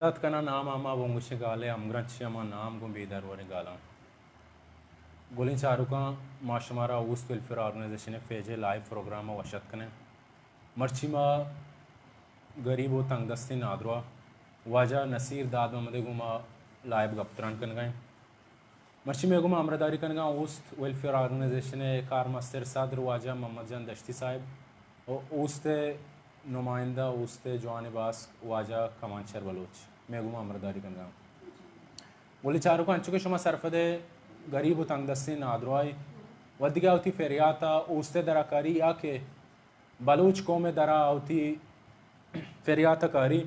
ات کناں نام ہما بنگوشیں گالے ہمگرنچی ہما نام گوں بے دروریں گالاں۔ گلیں چاروکاں، ما شمارا اوست ویلفیئر آرگنائزیشن ءِ پیج ءِ لائیو پروگرام ءَ وش اتک کنیں۔ مرچی ما گریب و تنگ دستیں نادراہ واجہ نصیر داد محمد ءَ گوں ما لائیو گپ تران کنگا ایں۔ مرچی مئے گوما ہمراہداری کنگا اوست ویلفیئر آرگنائزیشن ءِ کارمستر صدر واجہ محمد جان دشتی صاحب و اوست ءِ نمائندہ، اوست ءِ جوان ءِ باسک واجہ کمانچر بلوچ مئے گوما ہمراہداری کنگا۔ گلیں چاروکاں، انچو کہ شما سرپد ئے، گریب و تنگ دستیں نادراہے و دگہ وتی فریات ءَ اوست ءِ درا کاری یا کہ بلوچ قوم ءِ درا وتی فریات ءَ کاری،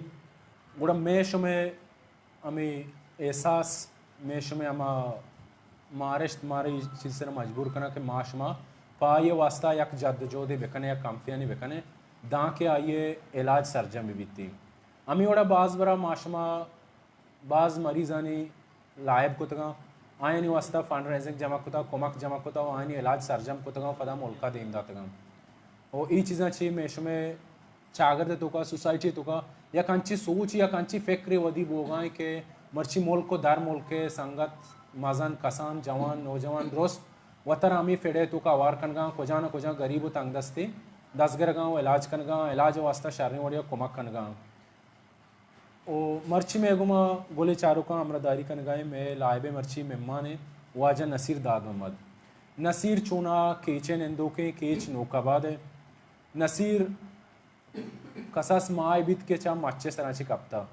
گڑا مئے شمئے ہمے احساس، مئے شمئے ہما مارشت مارا اے چیز سرا مجبور کناں کہ ما شما پہ آئی ءِ واستا یک جد و جہدے بکنیں، یک کمپینے بکنیں، دانکہ آئی ءِ علاج سرجم بہ بیت۔ ہمے وڑا باز برا ما شما باز مریضانی لائب کتگاں، آیانی واسطہ فنڈ ریزنگ جمع کتا، کمک جمع کتا و آیانی علاج سرجم کتگاں و پدا ملکا دیم داتگاں۔ و ای چیزاں چی مئے شمئے چاگرد توکا، سوسائٹی توکا یک انچی سوچ، یک انچی فکر ودی بوگائیں کہ مرچی ملک و در ملک سنگت، مزن کسان، جوان، نوجوان درست وترا ہمے فڑے توکا ہوار کنگاں، کجا نہ کجا گریب و تنگ دستے دزگرگاں و علاج کنگاں، علاج واسطہ شریں وڑیا کمک کنگاں۔ و مرچی مئے گوما گلیں چاروکاں ہمراہداری کنگا ایں، مئے لائب ءِ مرچی مہمان ایں واجہ نصیر داد محمد۔ نصیر چونا کیچ ءِ نندوکیں، کیچ نوک آباد ءِ۔ نصیر کساس ماہ بیت کہ چہ مچ ءِ سرا چہ کپتا۔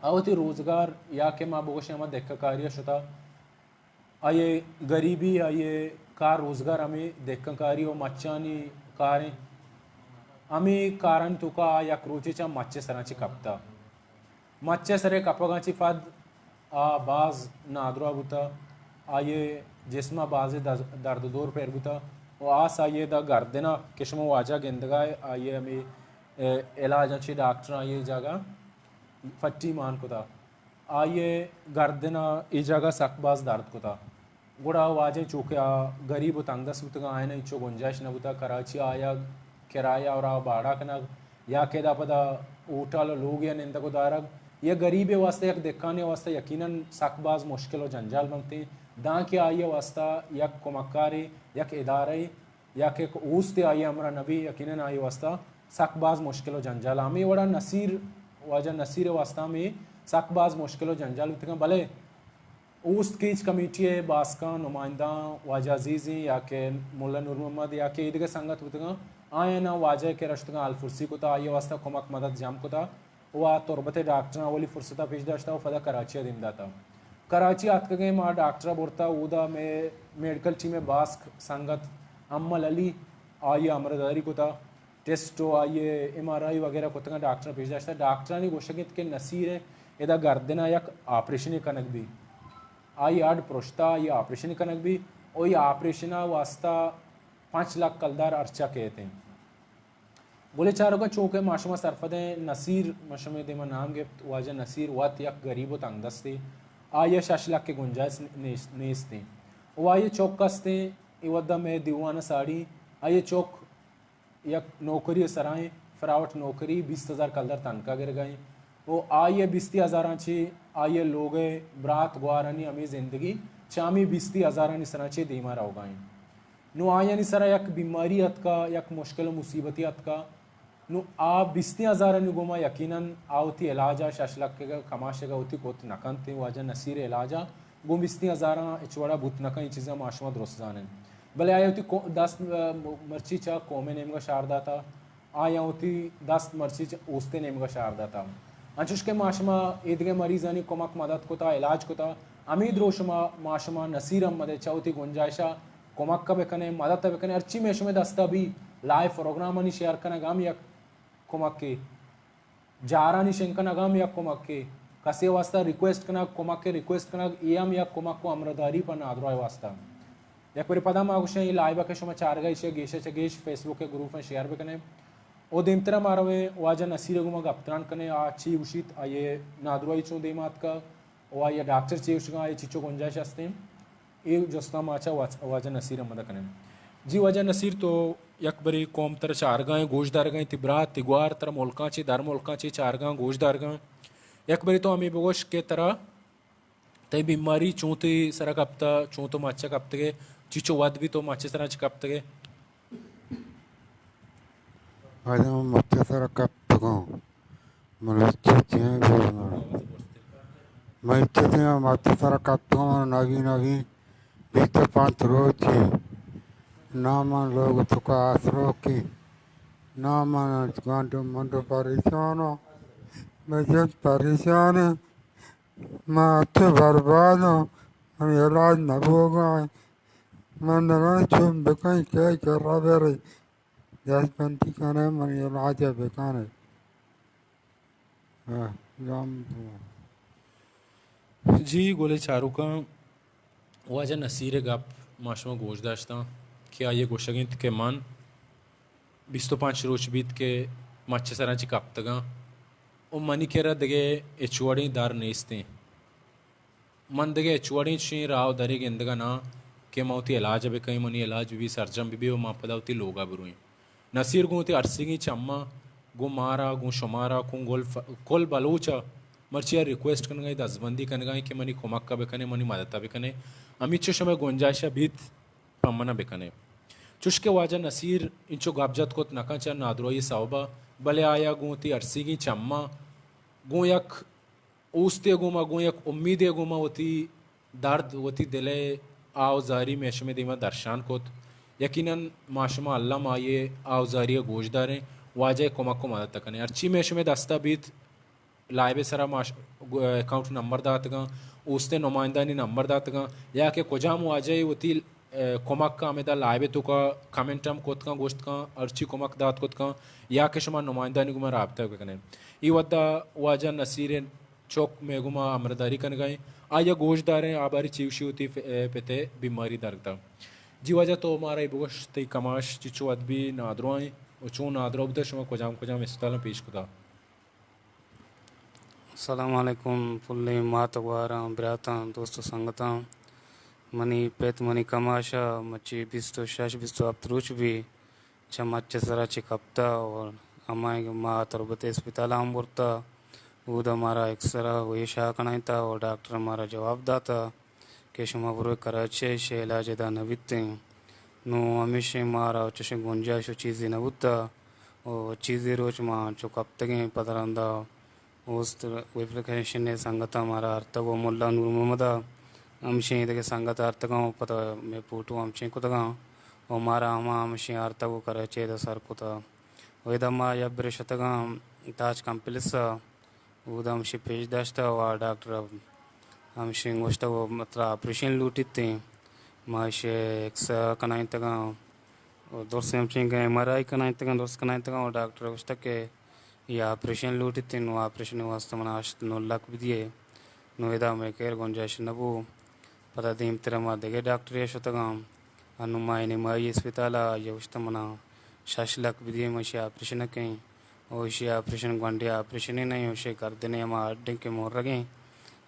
آ وتی روزگار یا کہ ما بگوشیں ہما دہکہ کاری ءَ شتا۔ آئی ءِ گریبی، آئی ءِ کار روزگار ہمے دہکان کاری و مچانی کار انت۔ ہمے کارانی توکا آ یک روچے چہ مچ ءِ سرا چہ کپتا۔ مچ ءِ سرا کپگاں چہ پد آ باز نادراہ بوتا۔ آئی ءِ جسم ءَ بازیں دز-، درد و دور پر بوتا و آس آئی ءِ داں گردن ءَ کہ شما واجہ گندگا ئے، آئی ءِ ہمے، اے، علاجاں چہ ڈاکٹراں آئی ءِ جاگہ پٹی مان کتا۔ آئی ءِ گردن ءَ اے جاگہ سک باز درد کتا۔ گڑا واجہ چونکہ آ گریب و تنگ دست بوتگاں، آیاں انچو گنجائش نہ بوتا کراچی آیگ، کرایہ و راہ باڑا کنگ، یا کہ ادا پدا ہوٹل و لوگے ءَ نندگ و دارگ، یک گریبے واسطہ، یک دہکانے واسطہ یقیناً سک باز مشکل و جنجال بنتیں، دانکہ آئی ءِ واسطہ یک کمکارے، یک ادارہ یا کہ اوستے آئی ءِ ہمراہ نہ بی، یقیناً آئی ءِ واسطہ سک باز مشکل و جنجال۔ ہمے وڑا نصیر، واجہ نصیر ءِ واسطہ ہمے سک باز مشکل و جنجال بوتگاں، بلے اوست کیچ کمیٹی ءِ باسکاں، نمائندہاں، واجہ عزیزیں یا کہ ملا نور محمد یا کہ ایدگہ سنگت بوتگاں، آیاناں واجہ ءِ کرا شتگاں، حال پرسی کتا، آئی ءِ واسطہ کمک مدد جم کتا و آ تربت ءِ ڈاکٹراں اولی فرصت ءَ پیش داشتا و پدا کراچی ءَ دیم داتا۔ کراچی ءَ آتکگیں ما ڈاکٹر ءَ برتا، اودا مئے میڈیکل ٹیم ءِ باسک سنگت امل علی آئی ءَ ہمراہداری کتا۔ ٹیسٹ و آئی ءِ ایم آر آئی وغیرہ کتگاں، ڈاکٹر ءَ پیش داشتہ۔ ڈاکٹرانی گوشگ انت کہ نصیر ءِ ادا گردن ءَ یک آپریشنے کنگ بی، آئی ءِ ہڈ پرشتہ، آئی ءِ آپریشن کنگ بی، و اے آپریشن ءِ واسطہ پنچ لکھ کلدار ہرچہ کیت انت۔ گلیں چاروکاں، چونکہ ما شما سرپد ایں، نصیر، ما شمئے دیما نام گپت، واجہ نصیر وت یک گریب و تنگ دستے، آئی ءَ شش لکھ ءِ گنجائش نیست، نیست انت۔ و آئی ءِ چک است انت، اے وھد ءَ مئے دیوان ءَ ساڑی، آئی ءِ چک یک نوکری ءِ سرا ایں، پرائیویٹ نوکری، بیست ہزار کلدار تنخواہ گرگا ایں و آئی ءِ بیستی ہزاراں چہ آئی ءِ لوگ ءِ برات گوارانی ہمے زندگی چہ ہمے بیستی ہزارانی سرا چہ دیما روگا ایں۔ نوں آیانی سرا یک بیماری اتکا، یک مشکل و مصیبتے اتکا۔ نوں آ بیستی ہزارانی گوما یقیناً آ وتی علاج ءَ شش لکھ ءِ کماش ءَ وتی کت نہ کنت، واجہ نصیر ءِ علاج ءَ گوں بیستی ہزاراں ہچ وڑا بوت نہ کن، اے چیزاں ما شما درست زانیں۔ بلے آئی ءَ وتی کو-، دست، م-، مرچی چہ قوم ءِ نیمگا شار داتا، آیاں وتی دست مرچی چہ اوست ءِ نیمگا شار داتا۔ انچوش کہ ما شما ایدگہ مریضانی کمک مدد کتا، علاج کتا، ہمے دروشم ءَ ما شما نصیر احمد ءَ چہ وتی گنجائش ءَ کمک ءَ بکنیں، مدد ءَ بکنیں، ہرچی مئے شمئے دست ءَ بی، لائیو پروگرامانی شیئر کنگ ہم یک کمکے۔ جارانی شنگ کنگ ہم یک کمکے، کسے واسطہ ریکویسٹ کنگ، کمک ءِ ریکویسٹ کنگ، اے ہم یک کمک و ہمراہداری پہ نادراہ ءِ واسطہ۔ یک برے پدا ما گوشیں، اے لائیو ءَ کہ شما چارگا، ایشی ءَ گیش ءَ چہ گیش فیس بک ءِ گروپ ءَ شیئر بکنیں۔ او دیمترا ما رویں، واجہ نصیر ءَ گوما گپ تران کنیں، آ چی گوشیت، آئی ءِ نادراہی چون دیما اتکگ، و آئی ءَ ڈاکٹر چے گوشگاں، آئی ءَ چچو گنجائش ہستیں، اے جستاں ما چہ واج-، واجہ نصیر احمد ءَ کنیں۔ جی واجہ نصیر، تو یک برے قوم ترا چارگاں، گوش دارگاں، تئی برات، تئی گوار ترا ملکاں چے، در ملکاں چے چارگاں، گوش دارگاں۔ یک برے تو ہمے بگوش کہ ترا تئی بیماری چوں تئی سرا کپتا، چوں تو مچ ءَ کپتگے، چیچو وت بی تو مچ ءِ سرا چہ کپتگے؟ اجا من مچ ءِ سرا کپتگاں، من ہچ چیزے بی من، من ہچ چیزے من مچ ءِ سرا کپتگاں، من نوی نوی بیست ءُ پنچ روچی، نا من لوگ توکا آسروکی، نا من گانڈو منڈو پریشاناں، من جد پریشاناں۔ من ہچو برباداں، من علاج نہ بوگا، من نہ چون بکن کہ کرا برے، دست بندی کنے، من علاج بکنے۔ ہاں، جام۔ جی گلیں چاروکاں، واجہ نصیر ءِ گپ ما شما گوش داشتاں کہ آئی ءَ گوشگ انت کہ من بیست ءُ پنچ روچ بیت کہ مچ ءِ سرا چہ کپتگاں و منی کرا دگہ ہچ وڑیں در نیستیں۔ من دگہ ہچ وڑیں چشیں راہ و درے گندگا ناں کہ من وتی علاج ءَ بکنیں، منی علاج بہ بی، سرجم بہ بی و من پدا وتی لوگا برویں۔ نصیر گوں وتی ارسیگیں چماں گوں مارا، گوں شمارا، گوں گل ف-، کل بلوچ ءَ مرچی ءَ ریکویسٹ کنگا، دزبندی کنگا کہ منی کمک ءَ بکنے، منی مدد ءَ بکنے۔ ہمیچو شمئے گنجائش ءَ بیت پہ من ءَ بکنے۔ چوش کہ واجہ نصیر انچو گپ جت کت نہ کن چہ نادراہی سوب ءَ، بلے آیا گوں وتی ارسیگیں چماں گوں یک اوستے گوما، گوں یک امیدے گوما وتی درد، وتی دل ءِ آہ و زاری مئے شمئے دیما درشان کت۔ یقیناً ما شما الم آئی ءِ آہ و زاری ءَ گوش داریں، واجہ ءِ کمک و مدد ءَ کنیں۔ ہرچی مئے شمئے دستا بیت، لائب ءِ سرا ما ش-، گو-، اکاؤنٹ نمبر داتگاں، اوستیں نمائندانی نمبر داتگاں، یا کہ کجام واجہ ءَ وتی، اے، کمک ءَ ہمدا لائب ءِ توکا کمنٹ ہم کت کن، گوشت کن، ہرچی کمک دات کت کن، یا کہ شما نمائندانی گوما رابطہ بکنیں۔ ای وھدا واجہ نصیر ءِ چک مئے گوما ہمراہداری کنگا ایں۔ آئی ءَ گوش داریں، آ باری چی گوشی وتی پ-، اے، پت ءِ بیماری درگتا۔ جی واجہ، تو مارا ای بگوش، تئی کماش چچو وت بی، نادراہ ایں و چون نادراہ بوتا، شما کجام کجام اسپتالاں پیش کتا؟ السلام علیکم پلیں مات و گواراں، براتاں، دوست و سنگتاں۔ منی پت، منی کماش ءَ مچی بیست و شش، بیست و ہپت روچ بی چہ مچ ءِ سرا چہ کپتا و ہمائیں ماہ تربت اسپتال ءَ ہم برتا۔ اودا مارا ایکسرا و ایشا کنائینتا و ڈاکٹر مارا جواب داتا کہ شما برو کراچی ءَ، ایشی علاج ادا نہ بیتیں۔ نوں ہمیشیں مارا چشیں گنجائش و چیزے نہ بوتا و چیزے روچ ما انچو کپتگیں۔ پد رندا اوست ویریفیکیشن ءِ سنگتاں مارا آرتگ و ملا نور محمد ءَ ہمشیں دگہ سنگت آرتگاں و پدا مئے فوٹو ہمشیں کتگاں و مارا ہما ہمشیں آرتگ و کراچی ءَ ادا سر کتا و ادا ما یک برے شتگاں تاج کمپلیکس ءَ۔ اودا ہمشی پیش داشتہ و ڈاکٹر ہمشی گوشتہ و مطلب آپریشن لوٹیتیں۔ ما ایشی ایکس کنائینتگاں و درست ہمچین کہ ایم آر آئی کنائینتگاں، درست کنائینتگاں و ڈاکٹر گوشتہ کہ یہ آپریشن لوٹیتیں، نو آپریشن واسطہ منا ہشت نو لکھ بدیے۔ نو ادا مئے خیر گنجائش نبو۔ پدا دیمترا ما دگہ ڈاکٹرے شتگاں۔ انوں ما این ایم آئی اسپتال ءَ، آئی ءَ گوشتہ منا شش لکھ بدیے، ما ایشی آپریشن ءَ کئیں۔ او ایشی آپریشن گونڈیں آپریشنے نہ ایں، ایشی گردن ءِ ہما ہڈیں کہ مورگیں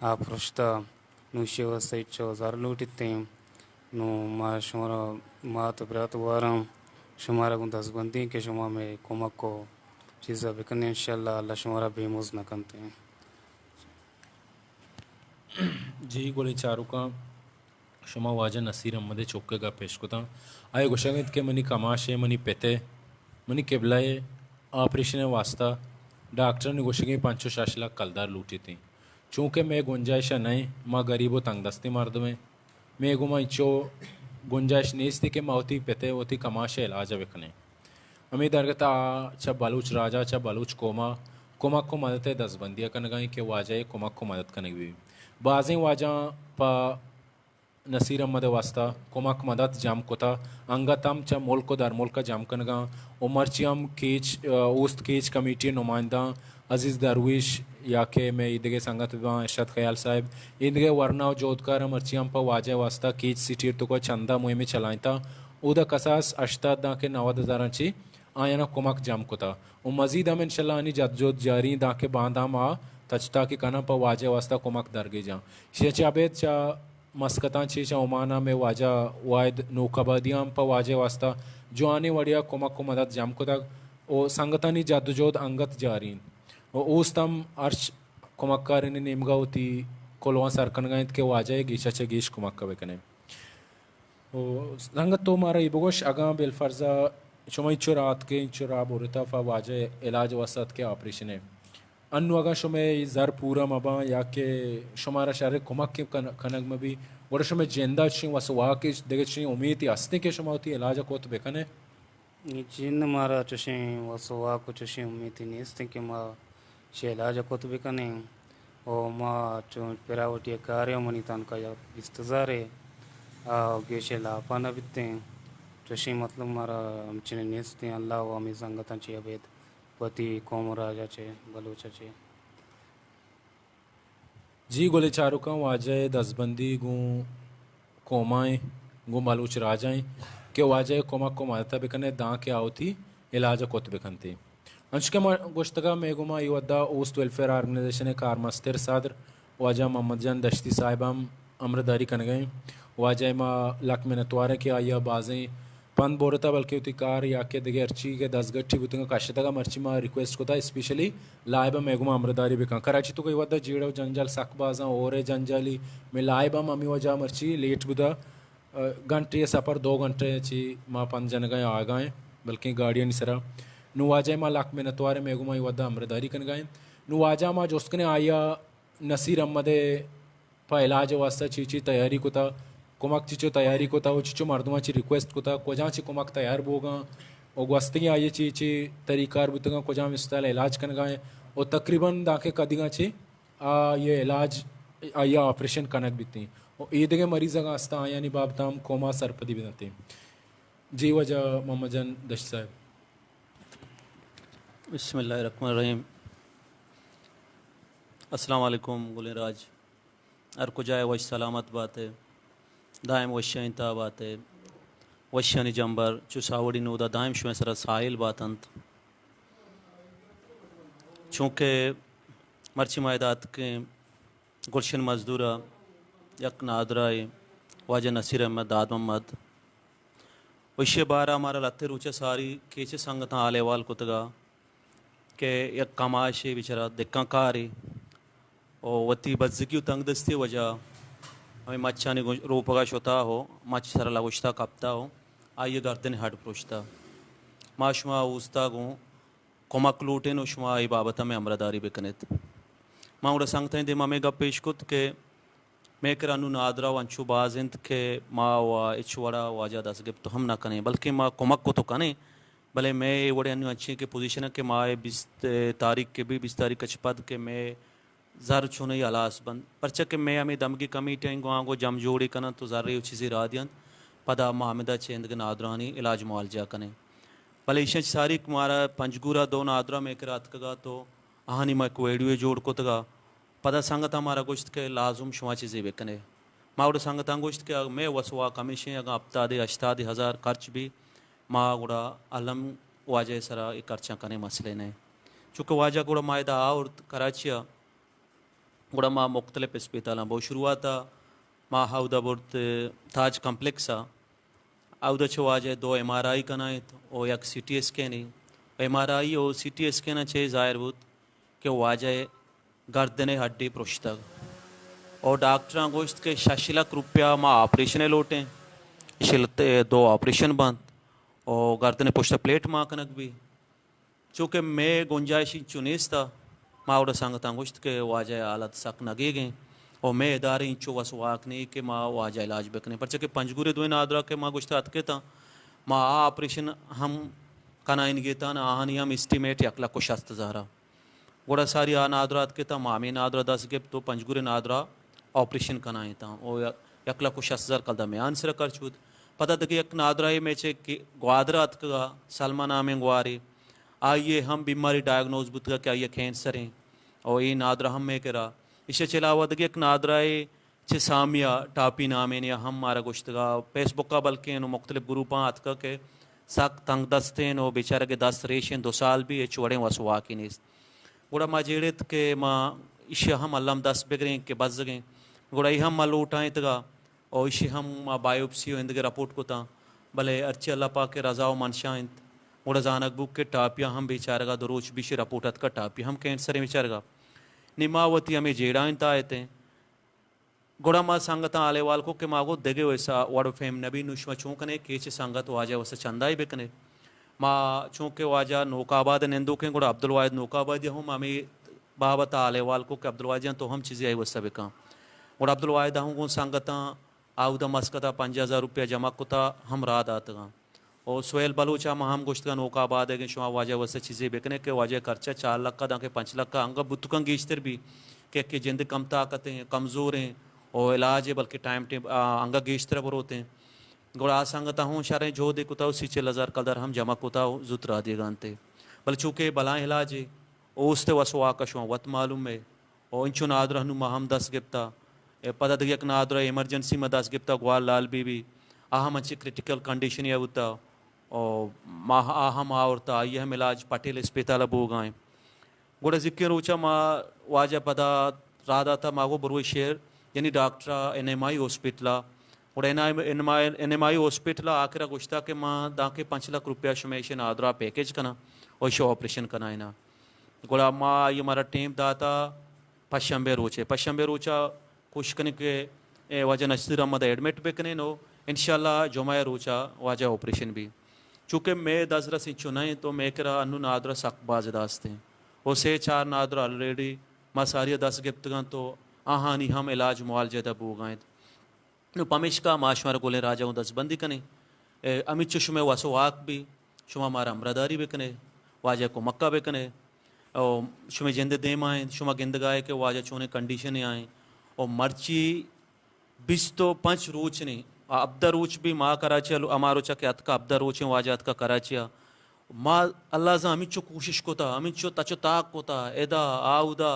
آ پرشتہ۔ نوں ایشی واسطہ ہچو زر لوٹیتیں۔ نوں ما شمارا مات و برات گواراں، شمارا گوں دزبندیں کہ شما مئے کمک و چیزا بکنیں، انشاءاللہ اللہ شمارا بے مز نہ کنتیں۔ جی گلیں چاروکاں، شما واجہ نصیر احمد ءِ چک ءِ گپ اش کتاں۔ آئی ءَ گوشگ انت کہ منی کماش ءِ، منی پت ءِ، منی قبلہ ءِ آپریشن ءِ واستا ڈاکٹرانی گوشگیں پنچ و شش لکھ کلدار لوٹیتیں۔ چونکہ مئے گنجائش ءَ نہ ایں، ما گریب و تنگ دستیں مردمیں۔ مئے گوما انچو گنجائش نیست کہ ما وتی پت ءِ، وتی کماش ءِ علاج ءَ بکنیں۔ ہمے درگت ءَ چہ بلوچ راج ءَ، چہ بلوچ قوم ءَ کمک و مدد ءِ دزبندی ءَ کنگ ءَ ایں کہ واجہ ءِ کمک و مدد کنگ بہ بیت۔ بازیں واجہاں پہ نصیر احمد ءِ واستہ کمک مدد جم کتہ، انگت ہم چہ ملک و درملک ءَ جم کنگ ءَ اَنت و مرچی ہم کیچ، اوست کیچ کمیٹی ءِ نمائندہ عزیز درویش یا کہ مئے ایدگہ سنگت بہ باں ارشد خیال صاحب، ایدگہ ورنا و جہدکار مرچی ہم پہ واجہ ءِ واستہ کیچ سٹی ءِ توکا چندہ مہمے چلائینتہ، اودا کساس ہشتاد دانکہ نود ہزاراں چہ آیانا کمک جم کتہ و مزید ہم انشاءاللہ آنی جدوجہد جاری اِنت دانکہ باندا ہم آ تچ و تاکی کناں پہ واجہ ءِ واستہ کمک درگیجاں۔ ایشی ءَ چہ ابید چہ مسقطاں چہ، چہ عمان ءَ مئے واجہ واحد نوک آبادی ءَ ہم پہ واجہ ءِ واستہ جوانیں وڑے ءَ کمک و مدد جم کتگ و سنگتانی جدوجہد انگت جاری اِنت و اوست ہم ہرچ کمکارانی نیمگا وتی کلواں سر کنگا انت کہ واجہ ء گیشا چہ گیش کمک ء بکنیں۔ و سنگت، تو مارا اے بگوش، اگاں بالفرض شما انچو را اتکے، انچو را برتا پہ واجہ ء علاج واسطہ اتکے آپریشن ء، انو اگاں شمئے اے زر پورا مباں یا کہ شمارا شریں کمک کن-، کنگ مبی، گڑا شمئے جندا چشیں وس واک، دگہ چشیں امیتے ہستیں کہ شما وتی علاج ء کت بکنے؟ جند مارا چشیں وس واک و چشیں امیتے نیستیں کہ ما چہ علاج ء کت بکنیں۔ و ما چون پرائیویٹی ء کارے و منی تنخواہ یک بیست ہزارے، آ گیشے لاپا نہ بیتیں۔ چشیں مطلب مارا ہمچنیں نیستیں۔ اللہ و ہمے سنگتاں چہ ابید وتی قوم و راجا چہ، بلوچا چہ۔ جی گلیں چاروکاں، واجہ ء دزبندی گوں قومائیں، گوں بلوچ راجائیں کہ واجہ ء کمک و مدت ء بکنے داں کہ آ وتی علاج ء کت بکنتے۔ انچکہ ما گوشتگا مئے گوما اے وھدا اوست ویلفیئر آرگنائزیشن ء کارمستر صدر واجہ محمد جان دشتی صاحب ہم ہمراہداری کنگا ایں۔ واجہ ء ما لک منتوار ایں کہ آئی ء بازیں پند بورتا، بلکہ وتی کار یا کہ دگہ ہرچی کہ دزگٹی بوتگاں کشتگا، مرچی ما ریکویسٹ کتا اسپیشلی لائب ء مئے گوما ہمراہداری بکن۔ کراچی تو کہ اے وھدا جیڑہ و جنجال سک بازاں، ہور ء جنجالی، مئے لائب ہم ہمے وجہ مرچی لیٹ بوتا۔ گھنٹے ء سپر، دو گھنٹے ء چی ما پند جنگا ایں آگا ایں، بلکیں گاڑیانی سرا۔ نوں واجہ ء ما لک منتوار ایں، مئے گوما اے وھدا ہمراہداری کنگا انت۔ نوں واجہ ء ما جست کنیں آئی ء نصیر احمد ء پہ علاج ء واسطہ چی چی تیاری کتا، کمک چی چو تیاری کتا و چی چو مردماں چی ریکویسٹ کتا، کجاں چی کمک تیار بوگاں و گوستگیں آئی ء چی چی طریقہ کار بوتگاں، کجام اسپتال ء علاج کنگا ایں و تقریباً دانکہ کدیگاں چی آ، آئی ء علاج، آئی ء آپریشن کنگ بیتیں و اے دگہ مریض اگاں ہستاں آیانی بابت ہم قوم ء سرپدی بدنتیں۔ جی واجہ محمد جان دشت صاحب۔ بسم اللہ الرحمن الرحیم۔ السلام علیکم گلیں راج، ہر کجا ء وش سلامت بات ء۔ دائم وشانی تہا بات ء، وشانی جمبر چو ساوڑی نودا دائم شمئے سرا ساحل بات انت۔ چونکہ مرچی ما ادا اتکیں گلشن مزدور ء یک نادراہے واجہ نصیر احمد داد محمد، و ایشی بارہ مارا لہتے روچ ء ساری کیچ ء سنگتاں حال احوال کتگا کہ یک کماشے بیچارہ دکان کارے و وتی بزگی و تنگ دستی وجہ ہمے مچانی گوش-، روپگا شتا ہو، مچ سرا لگوشتا کپتا ہو، آئی ء گردن ہڈ پروشتا۔ ما شما اوستا گوں کمک لوٹیں و شما اے بابت ء مئے ہمراہداری بکنیت۔ ما گڑا سنگتانی دیما ہمے گپ پیش کت کہ مئے کرا نوں نادراہ و انچو باز انت کہ ما و ہچ وڑا واجہ دست گپت ہم نہ کنیں، بلکیں ما کمک کت و کنیں، بلے مئے اے وڑیں انوں انچیں کہ پوزیشن کہ ما اے بیست تاریخ کہ بی، بیست تاریخ چہ پد کہ مئے زر چونائی ہلاس بنت، پرچا کہ مئے ہمے دمگی کمیٹی آں گوں آ گوں جم جوڑی کننت و زرے و چیزے راہ دیانت، پدا ما ہمدا چہ ایندگہ نادرانی علاج معالجہ کنیں۔ بلے ایشاں چہ ساری کہ مارا پنجگور ء دو نادراہ مئے کرا اتکگ ات و آہانی ما یک ویڈیوے جوڑ کتگ ء پدا سنگتاں مارا گوشت کہ لازم شما چیزے بہ کن ئے۔ ما گڑا سنگتاں گوشت کہ اگاں مئے وس واک ہمیش ایں، اگاں ہپتاد ء ہشتاد ء ہزار خرچ بی، ما گڑا الم واجہ ء سرا اے خرچاں کنیں، مسئلہ نہ۔ چونکہ واجہ گڑا ما ادا آورت کراچی ء، گڑا ما مختلف اسپتالاں بو شروعات ء ما اودا برت تاج کمپلیکس ء۔ اودا چہ واجہ ء دو ایم آر آئی کنائینت و یک سی ٹی اسکینے۔ ایم آر آئی و سی ٹی اسکین ء چہ ظاہر بوت کہ واجہ ء گردن ء ہڈے پرشتگ و ڈاکٹراں گوشت کہ شش لکھ روپیہ ما آپریشن ء لوٹیں، اشی ء دو آپریشن بنت و گردن ء پشت ء پلیٹ مان کنگ بی۔ چونکہ مئے گنجائش انچو نیست ء، ما اوڑا سنگتاں گوشت کہ واجہ ء حالت سک نگیگ ایں و مئے ادارہ انچو وس واک نی کہ ما واجہ ء علاج بکنیں، پرچا کہ پنجگور ء دوئیں نادراہ کہ ما گوشت اتکتاں، ما آ آپریشن ہم کنائینگیتاں، آہانی ہم اسٹیمیٹ یک لکھ و شست ہزار ء۔ گڑا ساری آ نادراہ اتکتاں، ما ہمے نادراہ دست گپت و پنجگور ء نادراہ آپریشن کنائینتاں و یک لکھ و شست ہزار کلدار مئے آہانی سرا خرچ بوت۔ پدا دگہ یک نادراہے مئے چہ کہ گوادر ء اتکگ ء سلمہ نامیں گوارے، آئی ء ہم بیماری ڈائگنوز بوتگ کہ آئی ء کینسر ایں و اے نادراہ ہم مئے کرا۔ ایشی ء چہ علاوہ دگہ یک نادراہے چہ سامی ء ٹاپی نامیں، آ ہم مارا گوشتگ ء فیس بک ء بلکیں و مختلف گروپاں اتکگ کہ سک تنگ دستیں و بیچارگ ء دست ریشیں، دو سال بی ہچ وڑیں وس واکے نیست۔ گڑا ما جیڑت کہ ما ایشی ء ہم الم دست بگریں کہ بزگیں۔ گڑا اے ہم ما لوٹائینتگ ء و ایشی ہم ما بائیوپسی و ایندگہ رپورٹ کتاں، بلے ہرچی اللہ پاک ء رضا و منشا انت، گڑا زانگ بوت کہ ٹاپی ء ہم بیچارگ ء دو روچ بیشی رپورٹ اتکگ، ٹاپی ہم کینسر ء بیچارگ ء۔ نی ما وتی ہمے جیڑائیں تاہتیں۔ گڑا ما سنگتاں حال احوال کو کہ ما گو دگہ ویسا وڑ و فہم نبی، نوں شما چون کنے، کیچ سنگت واجہ واسطہ چندائی بکنے۔ ما چونکہ واجہ نوک آباد نندوکیں، گڑا عبدالواحد نوک آبادی ہم ہمے بابت حال احوال کو کہ عبدالواحد جان تو ہم چیزی آئی واسطہ بکن۔ گڑا عبدالواحد ہم گوں سنگتاں آودا مسقطا پنجاہ ہزار روپیہ جمع کتا، ہم راہ داتگاں۔ او سہیل بلوچ ء ما ہم گوشتگاں نوک آباد ء کہ شما واجہ واسطہ چیزے بکنے کہ واجہ خرچہ چار لکھ ء دانکہ پنچ لکھ ء انگت بوتکاں گیشتر بی کہ یکے جند کم طاقت ہیں، کمزور ہیں، او علاج ہے بلکہ ٹائم ٹیب-، آ، انگا گیشتر بروت ہیں۔ گڑا آ سنگت ہوں شریں جہدے کتا و سی چل ہزار کلدار ہم جمع کتا و زوت را دیگا انتے۔ بلے چونکہ بلائیں علاج ہے، اوست وس واک شما وت معلوم ہے۔ و انچو نادرہ نوں ما ہم دست گپتا۔ اے پدا دگہ یک نادرہ ایمرجنسی ما دست گپتا، گوال لال بی بی۔ آ ہم انچیں کریٹیکل کنڈیشنے ء بوتا۔ و ما آ ہم آورتا، آئی ہم علاج پٹیل اسپتال ء بوگا ایں۔ گڑا زکیں روچا ما واجہ پدا راہ داتا، ما گو بروئے شہر، یعنی ڈاکٹر ء این ایم آئی ہاسپٹل ء۔ گڑا این ایم آئی، این ایم آئی ہاسپٹل ء آخر ء گوشتا کہ ما دانکہ پنچ لکھ روپیہ شمئے ایشی نادرہ پیکج کناں و ایشی آپریشن کنائیناں۔ گڑا ما آئی ء مارا ٹیم داتا پشنبے روچے۔ پشنبے روچا کوشش کنیں کہ اے واجہ نصیر احمد ء ایڈمٹ بکنیں و انشاءاللہ جمعہ ء روچا واجہ آپریشن بی۔ چونکہ مئے دزرس انچو نہ انت و مئے کرا انوں نادرہ سک باز ادا استیں۔ و سے چار نادرہ آلریڈی ما ساری ء دست گپتگ انت و آہانی ہم علاج معالجہ ادا بوگا انت۔ نوں پمیشکا ما شمارا گلیں راجا گوں دزبندی کنیں۔ اے، ہمینچو شمئے وس و واک بی، شما مارا ہمراہداری بکنے، واجہ کمکا بکنے۔ او شمئے جند دیما انت، شما گندگائے کہ واجہ چونیں کنڈیشنے آئیں۔ او مرچی بیست و پنچ روچ نے، آ ہبدہ روچ بی ما کراچی ء، ہما روچا کہ اتکا ہبدہ روچیں واجہ اتکا کراچی ء۔ ما اللہ زان ہمینچو کوشش کتا، ہمینچو تچ و تاک کتا، ادا، آ اودا،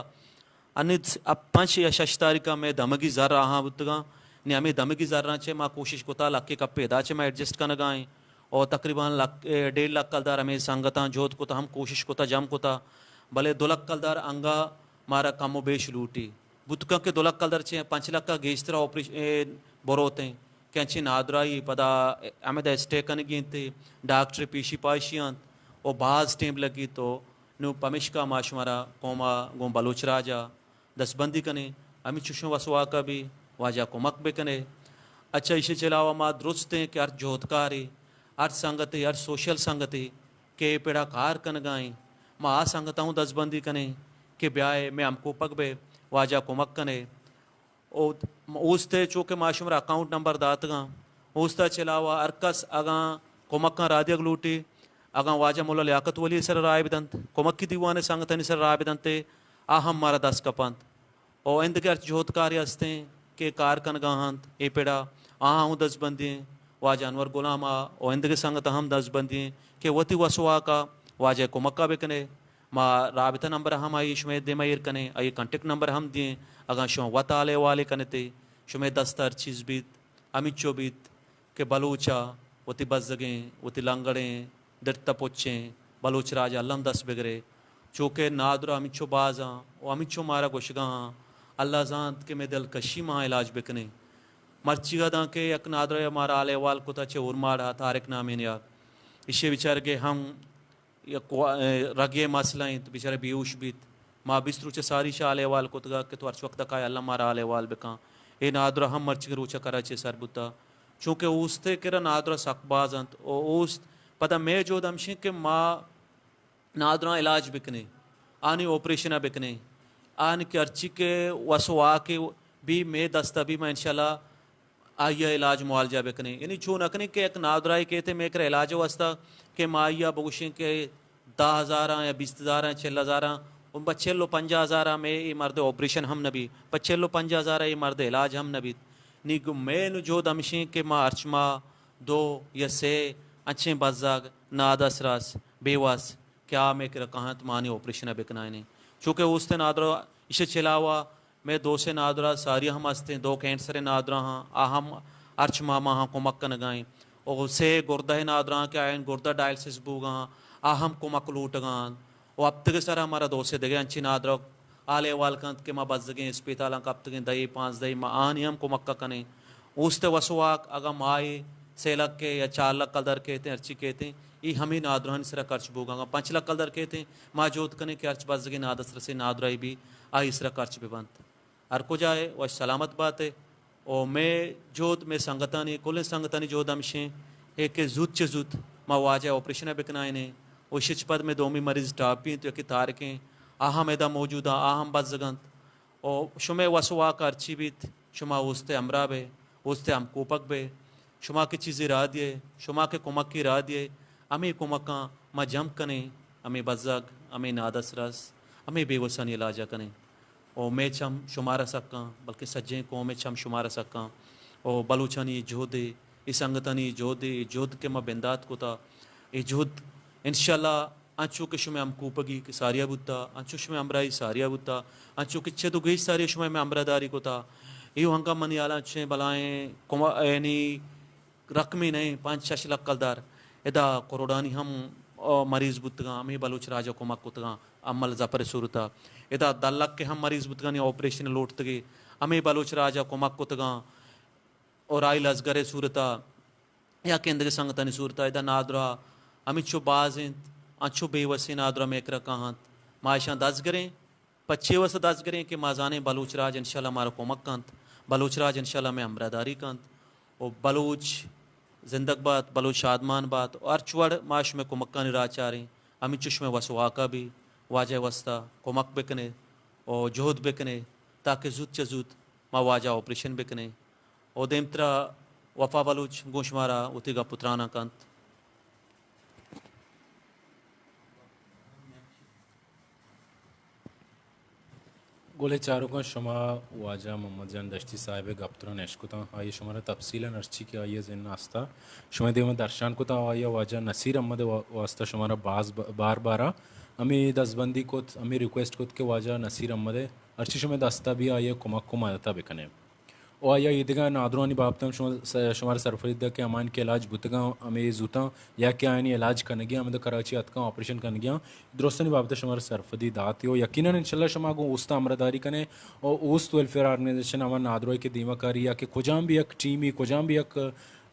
انی س-، ا پنچ یا شش تاریخ ء مئے دمگی زر آہاں بوتگاں۔ نی ہمے دمگی زراں چہ ما کوشش کتا لکے کپے ادا چہ ما ایڈجسٹ کنگا ایں۔ او تقریباً لک، اے، ڈیڑھ لکھ کلدار ہمے سنگتاں جہد کتا، ہم کوشش کتا، جم کتا۔ بلے دو لکھ کلدار انگا مارا کم و بیش لوٹی۔ بوتکاں کہ دو لکھ کلدار چہ پنچ لکھ ء گیشتر آپریش-، اے، بروتیں کہ انچیں نادراہی پدا ہمدا اسٹے کنگی انت، ڈاکٹر پیشی پاشی انت و باز ٹیم لگیت و نوں پمیشکا ما شمارا قوما گوں بلوچ راجا دستبندی کنیں، ہمینچو شمئے وس واکا بی، واجہ کمک بکنے۔ اچھا، ایشی چہ علاوہ ما درستیں کہ ہر جہدکارے، ہر سنگتے، ہر سوشل سنگتے کہ اے پڑا کار کنگا ایں، ما آ سنگتاں ہوں دزبندی کنیں کہ بیائے مئے ہمکوپگ بئے، واجہ کمک کنے۔ او اوست ء چو کہ ما شمارا اکاؤنٹ نمبر داتگاں، اوست ء چہ علاوہ ہر کس اگاں کمکاں راہ دیگ لوٹی، اگاں واجہ ملا لیاقت ولی ء سر ء راہ بدنت، کمکی دیوان ء سنگتانی سر ء راہ بدنت ء آ ہم مارا دست کپنت۔ او ایندگہ ہرچ جہدکارے ہستیں کہ کار کنگا انت اے پڑا، آہاں ہوں دزبندی ایں، واجہ انور غلام ء او ایندگہ سنگتاں ہم دزبندی ایں کہ وتی وس واک ء واجہ ء کمک ء بکنے۔ ما رابطہ نمبر ہم آئی شمئے دیما ایر کنیں، آئی کانٹیکٹ نمبر ہم دیں۔ اگاں شما وت حال احوالے کنتے، شمئے دست ء ہر چیز بیت، ہمینچو بیت کہ بلوچ ء وتی بزگیں، وتی لنگڑیں، درت ء پچیں بلوچ راج ء الم دست بگرے۔ چوکہ نادراہ ہمینچو بازاں و ہمینچو مارا گوشگاہاں، اللہ زانت کہ مئے دلکشی ما علاج بکنیں۔ مرچیگا دانکہ یک نادراہ ء مارا حال احوال کتا چہ اورماڑ ء طارق نامیں نیاد، ایشی ء بچارگے ہم یک وا-، اے، رگے مسئلہ انت، بیچارہ بیہوش بیت۔ ما بیست روچ ساری شہ حال احوال کتگا کہ تو ہرچ وقت کائے اللہ مارا حال احوال بکن۔ اے نادراہ ہم مرچی روچ کراچی سر بوتا۔ چونکہ اوست کرا نادراہ سک باز انت۔ او اوست پدا مئے جہد ہمشیں کہ ما نادراہ علاج بکنیں، آنی آپریشن بکنیں، آن کہ ہرچی کہ وس واک بی مئے دستا بی ما انشاءاللہ آئی ء علاج معالجہ بکنیں۔ یعنی چو نہ کنیں کہ یک نادراہے کیت مئے کرا علاج ء واسطہ کہ ما آئی ء بگوشیں کہ دہ ہزاراں یا بیست ہزاراں، چل ہزاراں، و پہ چل و پنجاہ ہزاراں مئے اے مرد آپریشن ہم نہ بیت، پہ چل و پنجاہ ہزاراں اے مرد علاج ہم نہ بیت۔ نی گوں مئے نوں جہد ہمشیں کہ ما ہرچ ماہ دو یا سے انچیں بزگ نادس رس، بے وس کہ آ مئے کرا کاینت، ما آنی آپریشن ء بکنائینیں۔ چونکہ اوست نادراہ ایشی چہ علاوہ مئے دو سے نادراہ ساری ہم ہستیں، دو کینسر نادراہ ہاں، آ ہم ہرچ ماہ ماہاں کمک کنگا ایں۔ او سے گردہ نادراہ کہ آیان گردہ ڈائلسس بوگا ہاں، آ ہم کمک لوٹگا انت۔ و ہپتگ سرا مارا دو سے دگہ انچیں نادراہ حال احوال کنت کہ ما بزگیں اسپیتالاں کپتگیں دہے پانزدہے، ما آنی ہم کمک کنیں۔ اوست وسواک اگاں ماہے سے لکھ ءَ یا چار لکھ کلدار کیت ایں، ہرچی کیت ایں، اے ہمے نادراہانی سرا خرچ بوگا اَں۔ پنچ لکھ کلدار کیت ایں، ما جہد کنیں کہ ہرچ بزگیں نادسترسیں نادراہی بی، آئی سرا خرچ بہ بنت۔ ہر کجا ئے وش سلامت بات ئے۔ او مئے جہد، مئے سنگتانی، کلیں سنگتانی جہد ہمشیں اے کہ زوت چہ زوت ما واجہ ءِ آپریشن ءَ بکنائینیں۔ او ایشی چہ پد مئے دومی مریض ٹاپی اِنت، یکے طارق ایں، آ ہم ادا موجود اَں، آ ہم بزگ اَنت۔ او شمئے وس ءُ واک ہرچی بیت، شما اوست ءِ ہمراہ بئے، اوست ءِ ہمکوپگ بئے۔ شما کہ چیزے راہ دیئے، شما کہ کمکے راہ دیئے، ہمے کمکاں ما جم کنیں، ہمے بزگ، ہمے نادسترس، ہمے بے وسانی علاج ءَ کنیں۔ او مئے چم شمارا سکاں، بلکیں سجہیں قوم ءِ چم شمارا سکاں۔ او بلوچانی اے جہد ءَ، اے سنگتانی اے جہد ءَ، اے جہد کہ ما بندات کتا، اے جہد انشاءاللہ انچو کہ شمئے ہمکوپگی کہ ساریا بوتا، انچو شمئے ہمراہی ساریا بوتا، انچو کہ چد ءُ گیش ساری شمئے مئے ہمراہداری کتا، اے انگا منی ہیالا چیں بلائیں کما-، یعنی رقمے نہ ایں، پنچ شش لکھ کلدار۔ ادا کروڑانی ہم، آ، مریض بوتگاں، ہمے بلوچ راج ءَ کمک کتگاں، امل ظفر ءِ صورت ءَ۔ ادا دہ لکھ ءِ ہم مریض بوتگاں، آپریشن لوٹتگے، ہمے بلوچ راج ءَ کمک کتگاں۔ اور آئی لزگر ءِ صورت ءَ یا کہ اندگہ سنگتانی صورت ءَ ادا نادراہ ہمینچو باز اَنت، انچو بے وسیں نادراہ مئے کرا کاہنت۔ ما اشاں دزگریں، پہ چے واسطہ دزگریں کہ ما زانیں بلوچ راج انشاءاللہ مارا کمک کنت، بلوچ راج انشاءاللہ مئے ہمراہداری کنت۔ و بلوچ زندگ بات، بلوچ شادمان بات، و ہرچ وڑ ما شمئے کمکانی راہ چاریں، ہمینچو شمئے وس واکا بی، واجہ ءِ واسطہ کمک بکنے و جہد بکنے تاکہ زوت چہ زوت ما واجہ ءِ آپریشن بکنیں۔ و دیمترا وفا بلوچ گوں شمارا وتی گپ و تراناں کنت۔ گلیں چاروکاں، شما واجہ محمد جان دشتی صاحب ءِ گپ تران اشکتاں، آئی ءَ شمارا تفصیلاً ہرچی کہ آئی ءِ ذہن ءَ ہستا شمئے دیما درشان کتا، آئی ءَ واجہ نصیر احمد ءِ وا-، واسطہ شمارا باز ب-، بار بارا ہمے دزبندی کت، ہمے ریکویسٹ کت کہ واجہ نصیر احمد ءِ ہرچی شمئے دستا بی آئی ءَ کمک و مدتا بکنے۔ و آئی ءَ ایدگہ نادرانی بابت ہم شما س-، شمارا سرپدی دات کہ ہمایانی کہ علاج بوتگاں ہمے زوتاں یا کہ آیانی علاج کنگی ہمدا کراچی اتکاں آپریشن کنگی آں، درستانی بابت شمارا سرپدی دات و یقیناً انشاءاللہ شما گوں اوست ءَ ہمراہداری کنے و اوست ویلفیئر آرگنائزیشن ہما نادراہی کہ دیما کاری یا کہ کجام بھی یک ٹیمی، کجام بھی یک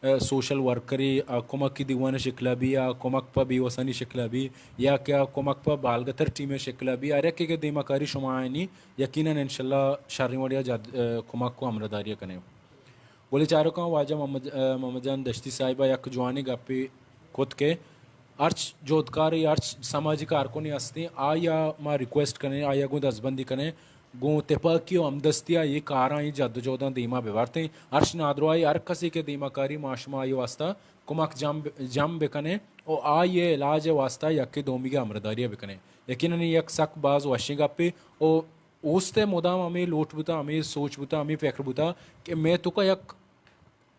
ءَ، سوشل ورکرے، ءَ، کمک دیوان ءِ شکل ءَ بی، ءَ، کمک پہ بے وسانی شکل ءَ بی، یا کہ ءَ، کمک پہ بالگتر ٹیم ءِ شکل ءَ بی، ہر یکے کہ دیما کاری شما آیانی یقیناً انشاءاللہ شریں وڑے ءَ جد-، ءَ، کمک و ہمراہداری ءَ کنیں۔ گلیں چاروکاں، واجہ محمد، ءَ، محمد جان دشتی صاحب ءَ یک جوانیں گپے کت کہ ہرچ جہدکارے، ہرچ سماجی کارکنے ہستیں، آئی ءَ ما ریکویسٹ کنیں، آئی ءَ گوں دزبندی کنیں، گوں تپاکی و ہمدستی ءَ اے کاراں، اے جدوجہداں دیما بہ بارتیں۔ ہرچ نادراہے، ہر کسے کہ دیما کاری، ما شما آئی ءِ واسطہ کمک جم، جم بکنیں و آئی ءِ علاج ءِ واسطہ یکے دومی ءِ ہمراہداری ءَ بکنیں۔ یقیناً اے یک سک باز وشیں گپے و اوست ءَ مدام ہمے لوٹ بوتا، ہمے سوچ بوتا، ہمے فکر بوتا کہ مئے توکا یک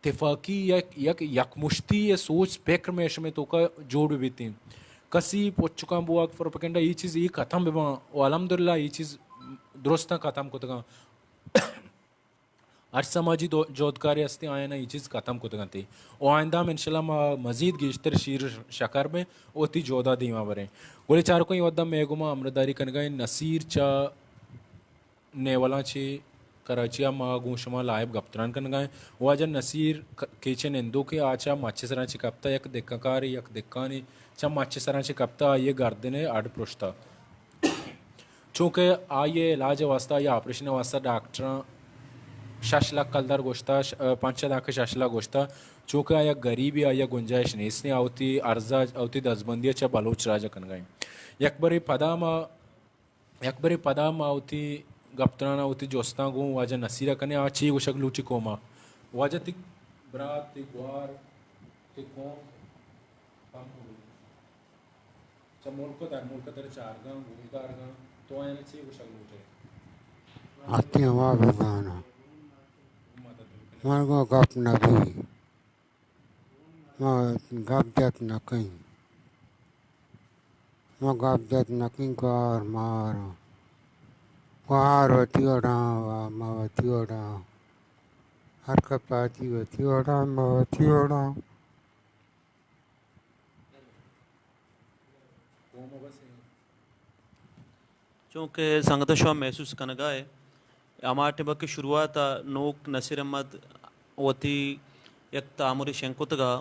تفاقی یک، یک، یکمشتی ءِ سوچ پکر مئے شمئے توکا جوڑ بہ بیتیں۔ کسی پچکاں بوگ، پروپیگنڈا، اے چیز اے ختم بہ باں و الحمدللہ اے چیز درستاں ختم کتگاں۔ ہر سماجی دو-، جہدکارے ہستیں آیاناں اے چیز ختم کتگ انت و آئندہ ہم انشاءاللہ ما مزید گیشتر شیر شکر بیں و وتی جہدا دیما بریں۔ گلیں چاروکاں، اے وھدا مئے گوما ہمراہداری کنگا ایں نصیر چہ نیولاں چہ کراچی ءَ ما گوں شما لائیو گپ تران کنگا ایں۔ واجہ نصیر ک-، کیچ ءِ نندوکے، آ چہ مچ ءِ سراں چہ کپتہ، یک دکہ کارے، یک دکانے چہ مچ ءِ سراں چہ کپتہ، آئی ءِ گردن ءِ ہڈ پرشتہ۔ چونکہ آئی ءِ علاج ءِ واسطہ، آئی ءِ آپریشن ءِ واسطہ ڈاکٹراں شش لکھ کلدار گوشتہ، ش-، پنچ لکھ شش لکھ گوشتہ، چونکہ آ یک گریبے، آئی ءَ گنجائش نیست، آ وتی ارزا، وتی دزبندی ءَ چہ بلوچ راج ءَ کنگا ایں۔ یک برے پدا ما یک برے پدا ما وتی گپ تران ءَ وتی جستاں گوں واجہ نصیر ءَ کنیں، آ چے گوشگ لوٹی قوم ءَ؟ واجہ تئی برات، تئی گوار، تئی قوم کم کن۔ چہ ملک ءُ در ملک ءَ ترا چارگاں، گوش دارگاں، تو آیاں چے گوشگ لوٹ ئے؟ آتی ہما بزاناں۔ من گوں گپ نہ بی۔ ما گپ جت نہ کئیں۔ ما گپ جت نہ کئیں، گوار مار۔ گوار وتی وڑا، ما وتی وڑا۔ ہر کپاتی وتی وڑا، ما وتی وڑا۔ چونکہ سنگتاں، شما محسوس کنگا ئے، ہما ٹائم کہ شروعات ءَ نوک نصیر احمد وتی یک تامرے شنگ کتگ ءَ،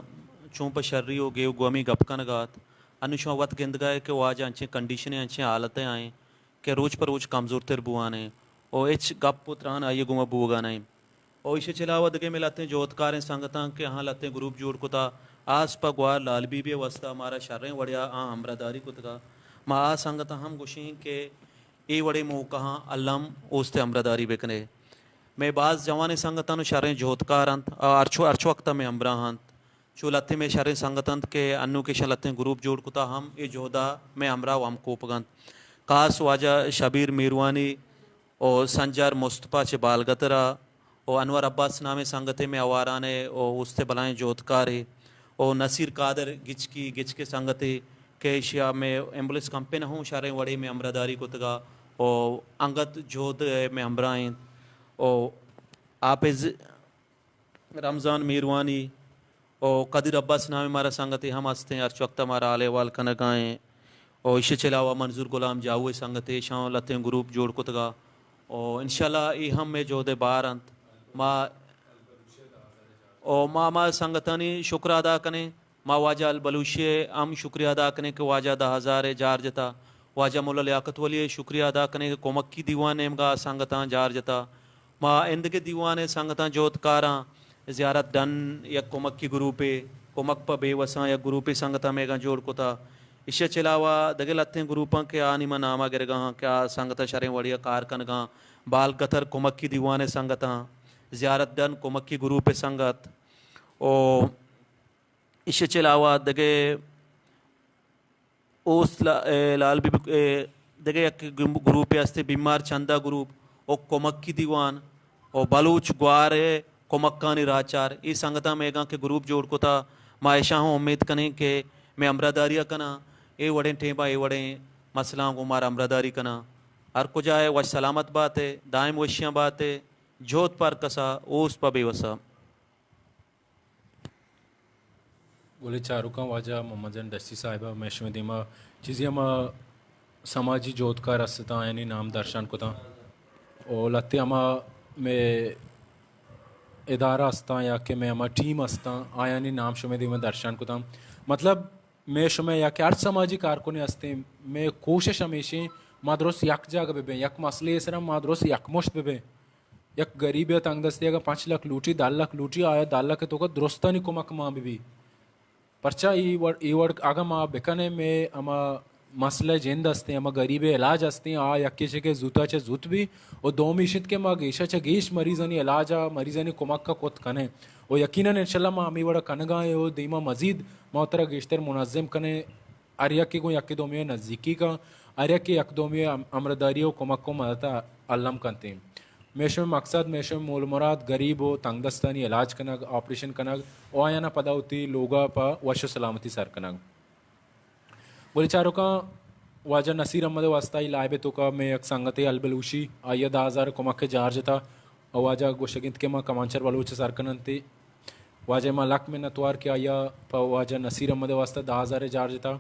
چون پہ شری ءُ گیو گومی گپ کنگ ءَ اَت۔ انوں شما وت گندگ ءَ ئے کہ واجہ انچیں کنڈیشنے، انچیں حالتے ءَ ایں کہ روچ پہ روچ کمزورتر بوان ایں ءُ ہچ گپ ءُ تران آئی ءِ گوما بوگ ءَ نہ ایں۔ ءُ ایشی ءَ چہ علاوہ دگہ مئے لھتیں جہدکار ایں، سنگتاں کہ آہاں لھتیں گروپ جوڑ کتہ، آس پہ گوار لال بی بی ءِ واستہ مارا شریں وڑے ءَ آہاں ہمراہداری کتگ ءَ۔ ما آ سنگتاں ہم گوشیں کہ اے وڑیں موقعاں الم اوست ءِ ہمراہداری بکن ئے۔ مئے باز جوانیں سنگتاں ءُ شریں جہدکار اَنت، آ ہرچ، ہرچ وقت ءَ مئے ہمراہ اَنت۔ چو لھتیں مئے شریں سنگت اَنت کہ انوں کہ ایشاں لھتیں گروپ جوڑ کتہ، ہم اے جہد ءَ مئے ہمراہ ءُ ہمکوپگ اَنت۔ خاص واجہ شبیر میروانی ءُ سنجار مصطفی چہ بالگتر ءَ ءُ انور عباس نامیں سنگتے مئے آواران ءِ ءُ اوست ءِ بلاہیں جہدکارے ءُ نصیر قادر گچکی، گچک ءِ سنگتے کہ ایشی ءَ مئے ایمبولینس کمپین ءَ ہوں شریں وڑے مئے ہمراہداری کتگ ءَ ءُ انگت جہد ءَ مئے ہمراہ اِنت ءُ حافظ رمضان میروانی ءُ قدیر عباس نامیں مارا سنگتے ہم ہستیں، ہرچ وقت ءَ مارا حال احوال کنگ ءَ ایں۔ ءُ ایشی ءَ چہ علاوہ منظور غلام جاؤ ءِ سنگتے، ایشاں لھتیں گروپ جوڑ کتگ ءَ۔ ءُ انشاءاللہ اے ہم مئے جہد ءِ بار اَنت۔ ما، ءُ ما ہما سنگتانی شکر ادا کنیں، ما واجہ البلوشی ءِ ہم شکریہ ادا کنیں کہ واجہ دہ ہزار ءِ جار جتہ۔ واجہ مولا لیاقت ولی ءِ شکریہ ادا کنیں کہ کمکی دیوان ءِ نیمگ ءَ سنگتاں جار جتہ۔ ما ایندگہ دیوان ءِ سنگتاں، جہدکاراں، زیارت ڈن یک کمکی گروپے، کمک پہ بے وساں یک گروپے سنگتاں مئیگاں جوڑ کتہ۔ ایشی ءَ چہ علاوہ دگہ لھتیں گروپاں کہ آہانی ما نام ءَ گرگ ءَ آں کہ آ سنگتاں شریں وڑے ءَ کار کنگ ءَ آں۔ بالگتر کمکی دیوان ءِ سنگتاں، زیارت ڈن کمکی گروپ ءِ سنگت، ءُ ایشی ءَ چہ علاوہ دگہ اوست لا-، اے، لال بی بی، اے، دگہ یک گم-، گروپے ہستے، بیمار چندہ گروپ ءُ کمکی دیوان ءُ بلوچ گوار ءِ کمکانی راہچار، اے سنگتاں مئیگاں کہ گروپ جوڑ کتہ، ما ایشاں ہم امیت کنیں کہ مئے ہمراہداری ءَ کناں، اے وڑیں ٹیم ءَ اے وڑیں مسئلہاں گوں مارا ہمراہداری کناں۔ ہر کجا ئے وش سلامت بات ئے، دائم وشیاں بات ئے، جہد پہ ہر کس ءَ، اوست پہ بے وس ءَ۔ گلیں چاروکاں، واجہ محمد جان دشتی صاحب ءَ مئے شمئے دیما چیزے ہما سماجی جہدکار است اتاں، آیانی نام درشان کتاں۔ ءُ لہتے ہما مئے ادارہ استاں یا کہ مئے ہما ٹیم استاں، آیانی نام شمئے دیما درشان کتاں۔ مطلب، مئے شمئے یا کہ ہر سماجی کارکنے استیں، مئے کوشش ہمیشیں ما درست یک جاگہ بہ بیں، یک مسئلے سرا ما درست یکمشت بہ بیں۔ یک گریبے ءَ تنگ دستے اگاں پنچ لکھ لوٹی، دہ لکھ لوٹی، آیا دہ لکھ ءِ توکا درستانی کمک مان بہ بی۔ پرچا اے وڑ، اے وڑ اگاں ما بکنیں، مئے ہما مسئلہ جند ہستیں، ہما گریب ءِ علاج ہستیں، آ یکے چہ کہ زوتا چہ زوت بی، ءُ دومی ایش انت کہ ما گیشا چہ گیش مریضانی علاج ءَ، مریضانی کمک ءَ کت کنیں، ءُ یقیناً انشاءاللہ ما ہمے وڑ ءَ کنگا ایں ءُ دیما مزید ما وترا گیشتر منظم کنیں۔ ہر یکے گوں یکے دومی ءَ نزیکی کن، ہر یکے یک دومی ءِ ہم-، ہمراہداری ءُ کمک ءُ مدد ءَ الم کنت ایں۔ مئے شمئے مقصد، مئے شمئے مول مراد گریب ءُ تنگ دستانی علاج کنگ، آپریشن کنگ ءُ آیانا پدا وتی لوگا پہ وش ءُ سلامتی سر کنگ۔ گلیں چاروکاں، واجہ نصیر احمد ءِ واستہ اے لائیو ءِ توکا مئے یک سنگتے البلوشی، آئی ءَ دہ ہزار کمک ءِ جار جتا ءُ واجہ گوشگ انت کہ ما کمانچر بلوچ ءَ سر کننت۔ واجہ ما لک منتوار کہ آئی ءَ پہ واجہ نصیر احمد ءِ واستہ دہ ہزار ءِ جار جتا۔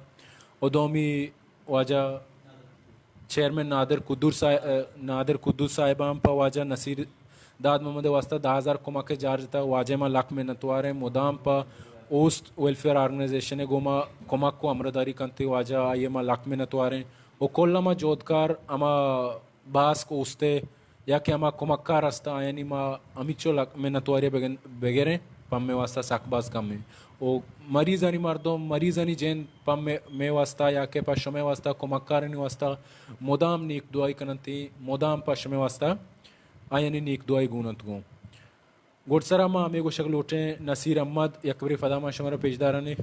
ءُ دومی واجہ چیئرمین نادر قدوس صاحب، نادر قدوس صاحب ءَ ہم پہ واجہ نصیر داد محمد ءِ واستہ دہ ہزار کمک ءِ جار جتا۔ واجہ ما لک منتوار ایں، مدام پہ اوست ویلفیئر آرگنائزیشن ءِ گوما کمک ءُ ہمراہداری کنت، واجہ آئی ءِ ما لک منتوار ایں۔ ءُ کل ہما جہدکار، ہما باسک اوست ءِ یا کہ ہما کمکار است، آیانی ما ہمینچو لک منتواری بگن-، بگریں، پہ مئے واستہ سک باز کم ایں۔ ءُ مریضانی مردم، مریضانی جند پہ مئے، مئے واستہ یا کہ پہ شمئے واستہ، کمکارانی واستہ مدام نیک دعائی کننت، مدام پہ شمئے واستہ آیانی نیک دعائی گون انت گوں۔ گڈسرا ما ہمے گوشگ لوٹیں، نصیر احمد، یک برے پدا ما شمارا پیش دارانیں۔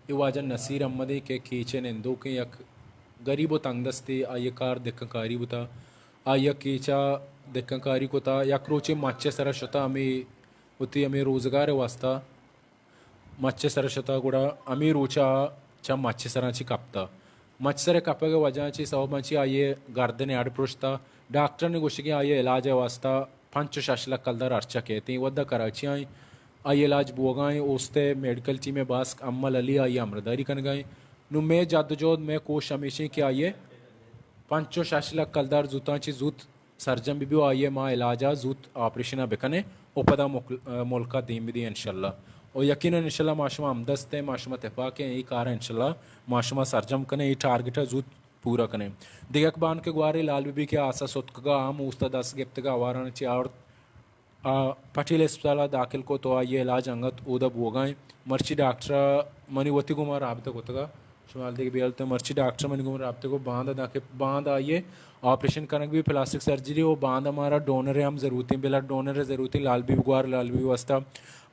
اے واجہ نصیر احمد ایں کہ کیچ ءِ نندوکیں، یک گریب ءُ تنگ دستے، آئی ءِ کار دکن کاری بوتا، آئی ءَ کیچ ءَ دکن کاری کتا۔ یک روچے مچ ءِ سرا شتا، ہمے وتی ہمے روزگار ءِ واستہ مچ ءِ سرا شتا، گڑا ہمے روچ ءَ چہ مچ ءِ سرا چہ کپتا۔ مچ ءِ سرا کپگ ءِ وجہ چی، سبب چی، آئی ءِ گردن ءِ ہڈ پرشتا۔ ڈاکٹرانی گوشگ ایں آئی ءِ علاج ءِ واستہ پنچ ءُ شش لکھ کلدار ہرچ ءَ کیت۔ ایں وھد ءَ کراچی ءَ ایں، آئی ءِ علاج بوگ ءَ ایں، اوست ءِ میڈیکل ٹیم ءِ باسک امل علی آئی ءِ ہمراہداری کنگ ءَ ایں۔ نوں مئے جد ءُ جہد، مئے کوشش ہمیش ایں کہ آئی ءِ پنچ ءُ شش لکھ کلدار زوتاں چہ زوت سرجم بہ بی و آئی ءِ ما علاج ءَ زوت آپریشن ءَ بکنیں و پدا مکل-، ءَ، ملک ءَ دیم بدیں انشاءاللہ۔ و یقیناً انشاءاللہ ما شما ہمدست ایں، ما شما تپاک ایں، اے کار ءَ انشاءاللہ ما شما سرجم کنیں، اے ٹارگٹ ءَ زوت پورا کنیں۔ دگہ یک بانکے گوارے لال بی بی کہ آس ءَ ستکگ ءَ ہم اوست ءَ دست گپتگ ءَ آواران چہ آورت، آ، پٹیل اسپتال ءَ داخل کت و آئی ءِ علاج انگت اودا بوگا ایں۔ مرچی ڈاکٹر ءَ منی وتی گوما رابطہ کتگ ءَ، شما ہال دگہ بیالت، مرچی ڈاکٹر منی گوما رابطہ کت، باندا داکہ باندا آئی ءِ آپریشن کنگ بی، پلاسٹک سرجری، و باندا مارا ڈونر ءِ ہم ضرورت ایں، بلڈ ڈونر ءِ ضرورت ایں، لال بی بی گوار لال بی بی واسطہ۔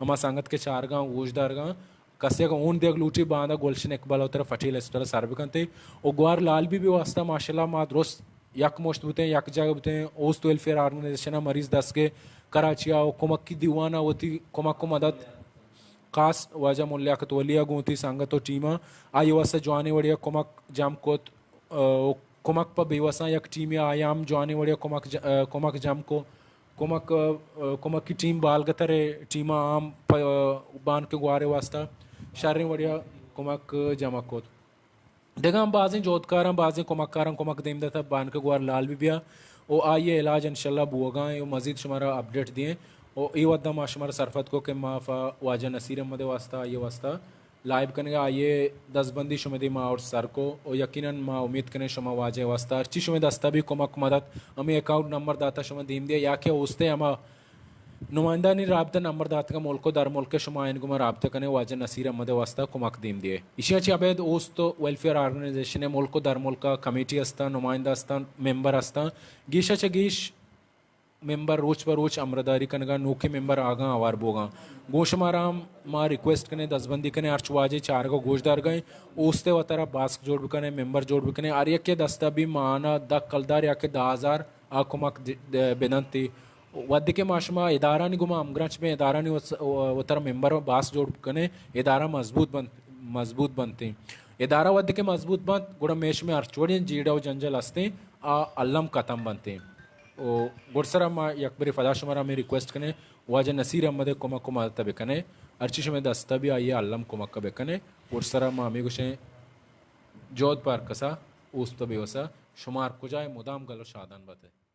ہما سنگت کہ چارگاں گوش دارگاں، کسے اگاں ہون دیگ لوٹی باندا گلشن اقبال ءَ وترا پٹیل اسپتال ءَ سر بکنت و گوار لال بی بی واسطہ ماشاءاللہ ما درست یک مشت بوتیں، یک جاگہ بوتیں، اوست ویلفیئر آرگنائزیشن ءَ مریض دستگے کراچی ءَ و کمکی دیوان ءَ وتی کمک و مدد خاص واجہ ملا لیاقت ولی ءَ گوں وتی سنگت و ٹیم ءَ آئی ءِ واسطہ جوانیں وڑے ءَ کمک جم کت، ءَ، و کمک پہ بیوساں یک ٹیمے آئی ءَ ہم جوانیں وڑے ءَ کمک ج-، ءَ، کمک جم کو، کمک، ءَ، کمکی ٹیم بالگتر ءِ ٹیم ءَ ہم پہ، ءَ، بانک گوارے واسطہ شریں وڑے ءَ کمک جمع کت۔ دگہ ہم بازیں جہدکاراں، بازیں کمکاراں کمک دیم داتہ بانک گوار لال بی بی ءَ و آئی ءِ علاج انشاءاللہ بوگا ایں و مزید شمارا اپڈیٹ دیں و اے وھدا ما شمارا سرپد کو کہ ما پہ واجہ نصیر احمد ءِ واسطہ، آئی ءِ واسطہ لائیو کنگ ءَ آئی ءِ دزبندی شمئے دیما آورت سر کو و یقیناً ما امیت کنیں شما واجہ ءِ واسطہ ہرچی شمئے دستا بی کمک مدد ہمے اکاؤنٹ نمبر داتا شما دیم دیا یا کہ اوستے ہما نمائندہانی رابطہ نمبر داتگ ءَ ملک و درملک ءَ، شما آیانی گوما رابطہ کن ئے، واجہ نصیر احمد ءِ واستہ کمک دیم دئے۔ ایشی ءَ چہ ابید اوست و ویلفیئر آرگنائزیشن ءِ ملک و درملک ءَ کمیٹی استاں، نمائندہ استاں، ممبر استاں، گیش ءَ چہ گیش ممبر روچ پہ روچ ہمراہداری کنگ ءَ، نوکیں ممبر آگاں ہوار بوگ ءَ۔ گوں شمارا ہم ما ریکویسٹ کن ایں، دزبندی کن ایں، ہرچ واجہ چارگ ءُ گوشدارگ ءَ ایں، اوست ءِ وتارا باسک جوڑ بکن ایں، ممبر جوڑ بکن ایں، ہر یکے ءِ دست ءَ بی ماہانہ دہ کلدار یا کہ دہ ہزار آ کمک د-، د-، بدنت۔ وھدے کہ ما شما ادارہانی گوما ہمگرنچ بیں، ادارہانی وس-، وتر ممبر ءُ باسک جوڑ کنیں، ادارہ مضبوط بنت، مضبوط بنت۔ ادارہ وھدے کہ مضبوط بنت، گڑا مئے شمئے ہرچ وڑیں جیڑہ ءُ جنجال ہستیں، آ الم ختم بنت۔ ءُ گڈسرا ما یک برے پدا شمارا ہمے ریکویسٹ کنیں، واجہ نصیر احمد ءِ کمک ءُ مدد ءَ بکنیں، ہرچی شمئے دست ءَ بی آئی ءَ الم کمک ءَ بکنیں۔ گڈسرا ما ہمے گوشیں، جہد پہ ہر کسا، اوست پہ بیوسا، شما ہر کجا ئے مدام گل ءُ شادان بات ئے۔